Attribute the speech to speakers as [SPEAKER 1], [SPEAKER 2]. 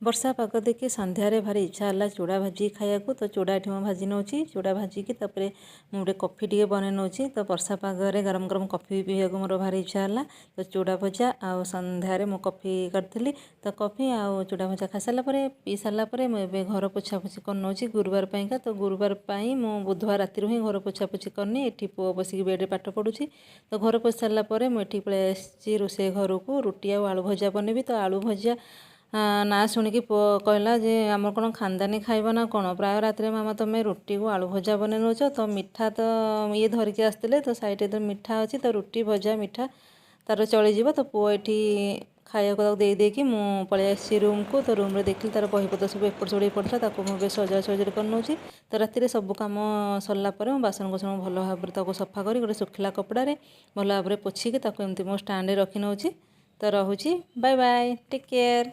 [SPEAKER 1] ବର୍ଷା ପାଗ ଦେଖି ସନ୍ଧ୍ୟାରେ ଭାରି ଇଚ୍ଛା ହେଲା ଚୁଡ଼ା ଭାଜିକି ଖାଇବାକୁ। ତ ଚୁଡ଼ା ଏଠି ମୁଁ ଭାଜି ନେଉଛି। ଚୁଡ଼ା ଭାଜିକି ତାପରେ ମୁଁ ଗୋଟେ କଫି ଟିକେ ବନେଇ ନେଉଛି। ତ ବର୍ଷା ପାଗରେ ଗରମ ଗରମ କଫି ପିଇବାକୁ ମୋର ଭାରି ଇଚ୍ଛା ହେଲା। ତ ଚୁଡ଼ା ଭଜା ଆଉ ସନ୍ଧ୍ୟାରେ ମୁଁ କଫି କରିଥିଲି। ତ କଫି ଆଉ ଚୁଡ଼ା ଭଜା ଖାଇସାରିଲା ପରେ, ପିଇ ସାରିଲା ପରେ ମୁଁ ଏବେ ଘର ପୋଛାପୋଛି କରିନେଉଛି ଗୁରୁବାର ପାଇଁକା। ତ ଗୁରୁବାର ପାଇଁ ମୁଁ ବୁଧବାର ରାତିରୁ ହିଁ ଘର ପୋଛାପୋଛି କରିନି। ଏଠି ପୁଅ ବସିକି ବେଡ଼୍ରେ ପାଠ ପଢ଼ୁଛି। ତ ଘର ପୋଛି ସାରିଲା ପରେ ମୁଁ ଏଠି ପଳେଇ ଆସିଛି ରୋଷେଇ ଘରକୁ। ରୁଟି ଆଉ ଆଳୁ ଭଜା ବନେଇବି। ତ ଆଳୁ ଭଜା ନାଁ ଶୁଣିକି ପୁଅ କହିଲା ଯେ ଆମର କ'ଣ ଖାନଦାନୀ ଖାଇବ ନା କ'ଣ? ପ୍ରାୟ ରାତିରେ ମାମା ତୁମେ ରୁଟିକୁ ଆଳୁ ଭଜା ବନେଇ ନେଉଛ। ତ ମିଠା ତ ଇଏ ଧରିକି ଆସିଥିଲେ, ତ ସାଇଡ଼୍ରେ ତ ମିଠା ଅଛି, ତ ରୁଟି ଭଜା ମିଠା ତାର ଚଳିଯିବ। ତ ପୁଅ ଏଠି ଖାଇବାକୁ ତାକୁ ଦେଇ ଦେଇକି ମୁଁ ପଳେଇ ଆସିଛି ରୁମ୍କୁ। ତ ରୁମ୍ରେ ଦେଖିଲି ତାର ବହିପତ୍ର ସବୁ ଏପଟ ସେପଟ ହେଇ ପଡ଼ିଥିଲା, ତାକୁ ମୁଁ ଏବେ ସଜଡ଼ା ସଜଡ଼ି କରିନେଉଛି। ତ ରାତିରେ ସବୁ କାମ ସରିଲା ପରେ ମୁଁ ବାସନ କୁସନ ଭଲ ଭାବରେ ତାକୁ ସଫା କରି ଗୋଟେ ଶୁଖିଲା କପଡ଼ାରେ ଭଲ ଭାବରେ ପୋଛିକି ତାକୁ ଏମିତି ମୋ ଷ୍ଟାଣ୍ଡରେ ରଖି ନେଉଛି। ତ ରହୁଛି, ବାଏ ବାଏ, ଟେକ୍ କେୟାର।